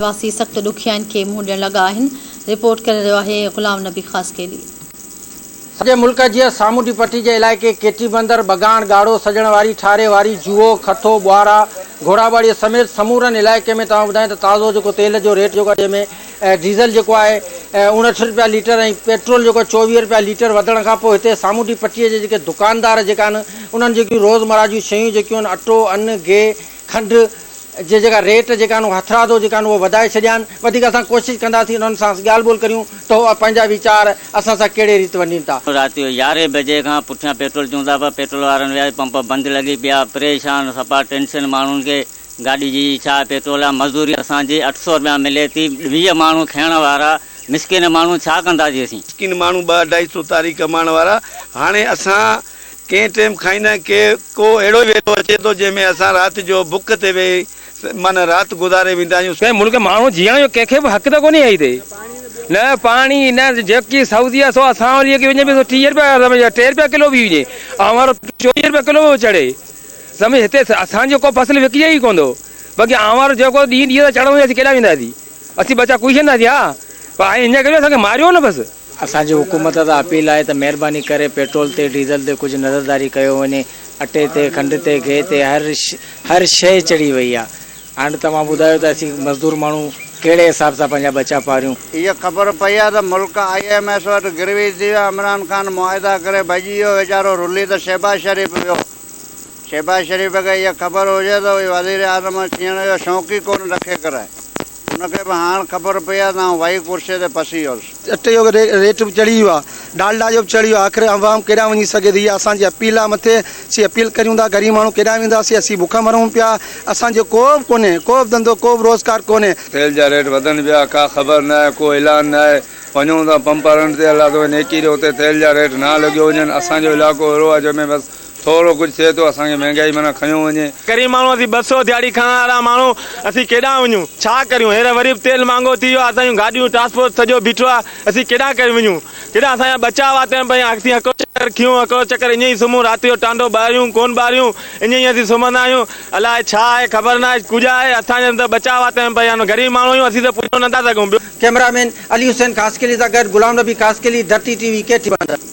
واسي سخت ڏکيائين کي منهن ڏيڻ لڳا آهن، رپورٽ ڪري رهيو آهي غلام نبي خاصخيلي. سڄي ملڪ جيان سامونڊي پٽي جي علائقي ڪيٽي بندر، ٻگاڻ، ڳاڙهو، سڄڻ واري، ٺاري واري، جوهو، کٿو، ٻوهارا، گهوڙاٻاڙي سميت سمورن علائقي ۾ توهان ٻڌايان ته تازو جيڪو تيل جو ريٽ جيڪو جنهن ۾ ڊيزل جيڪو آهي 59 رپيا ليٽر ۽ پيٽرول جيڪو 24 رپيا ليٽر وڌڻ کان پوء هتي سامونڊي پٽي جي جيڪي دڪاندار جيڪا آهن انهن جيڪيون روزمره جون شيون جيڪيون آهن اٽو، ان، گيهه، کنڊ جي جيڪا ريٽ جيڪا آهن اهي هٿرادو جيڪا آهن اهي وڌائي ڇڏيا آهن وڌيڪ اسان ڪوشش ڪنداسين انهن سان ڳالهه ٻولهه ڪريون ته هو پنهنجا ويچار اسان سان ڪهڙي ريت ونڊين ٿا. رات جو يارهين بجي کان پٺيان پيٽرول چون ٿا پر پيٽرول وارن ويا پمپ بند لڳي پيا پريشان صفا ٽينشن ماڻهن کي گاڏي جي ڇا پيٽرول آ مزدوري اسان جي 800 رپيا ملي ٿي 20 ماڻهو کڻڻ وارا مسڪين ماڻهو ڇا ڪنداسين اسين. مسڪين ماڻهو ٻه اڍائي سو تاري ڪمائڻ وارا هاڻي اسان ڪنهن ٽيم کائيندا آهن ڪي ڪو اهڙو ويلو اچي ٿو جنهن ۾ اسان رات جو بک تي ويهي معنيٰ رات گذاري ويندا آهيون. ڪنهن ملڪ ماڻهو جيئڻ جو ڪنهن کي به حق ته ڪونهي هتي نه پاڻي نه جيڪي سعودي آهي سو اسان وري اڳي وڃي به سو 30 رپيا سمجهه 3 رپيا ڪلو به وڃي آئون وارو 24 رپيا ڪلو به چڙهي سمجهه هتي اسان جو ڪو فصل وڪجي ئي ڪونه ٿو باقي آئون وارو جيڪو ڏينهن ڏينهن تان چڙهندو اسين ڪيڏانهن وينداسين اسين ٻچا ڪوئي ڇڏنداسين ها پر ائين ڪريو اسان کي ماريو نه بس. اسان جي حڪومت سان اپيل آهي ته مهرباني ڪري پيٽرول تي ڊيزل تي ڪجهه نظرداري ڪيو وڃي اٽي تي کنڊ تي گيهه تي هر هر شيء چڙهي وئي آهي هاڻ توهان ٻڌايو ته اسين مزدور ماڻهو ڪهڙي حساب سان پنهنجا ٻچا پاريون. اها خبر پئي آهي ته ملڪ I M F وٽ گروي ٿي ويو، عمران خان معاهدا ڪري ڀڄي ويو، ويچارو رلي ته شهباز شريف ويو، شهباز شريف کي اها خبر هجي ته اهي وزيراعظم ٿيڻ جو شوق ئي ڪونه رکي ڪري ان کي به هاڻ خبر پئي آهي ته آئون وهي ڪرسي تي پسي ويس. اٽي جو ريٽ به چڙهي ويو آهي، ڊالڊا جو به چڙهي ويو آهي، آخر عوام ڪيڏانهن وڃي سگهي ٿي، اها اسان جي اپيل آهي مٿي اسين اپيل ڪريون ٿا غريب ماڻهو ڪيڏانهن وينداسين، اسين بک مرون پيا، اسان جو ڪو به ڪونهي، ڪو به ڌنڌو ڪو به روزگار ڪونهي. تيل جا ريٽ وڌن پيا ڪا خبر ناهي ڪو اعلان ناهي وڃون ٿا پمپ وارن تي الله توکي نيڪي ڏي اتي تيل جا ريٽ نه لڳيو وڃن اسان جو علائقو اهڙو آهي جنهن ۾ بس ٿورو ڪجهه ٿئي ٿو اسان کي مهنگائي معنيٰ کنيو وڃي. غريب ماڻهو اسين 200 ديهاڙي کڻڻ وارا ماڻهو اسين ڪيڏانهن وڃون ڇا ڪريون هينئر وري به تيل مهانگو ٿي ويو آهي اسان جون گاڏيون ٽرانسپورٽ سڄو بيٺو آهي اسين ڪيڏانهن ڪري وڃون ڪيڏانهن اسان جا ٻچا وات ۾ پيا اسين هڪڙو چڪر کيون هڪڙو چڪر ائين ئي سمهون رات جو ٽانڊو ٻاريون ڪون ٻاريون ائين ئي اسين سمهندا آهيون الائي ڇا آهي خبر ناهي ڪجهه آهي اسان جا ته ٻچا وات ۾ پيا آهن غريب ماڻهو آهيون اسين ته پڄو نٿا سگهون ٻيو ڪئميرا مين علي حسين خاصخيلي سان گڏ غلام نبي خاصخيلي، ڌرتي ٽي وي، ڪيٺي بندر.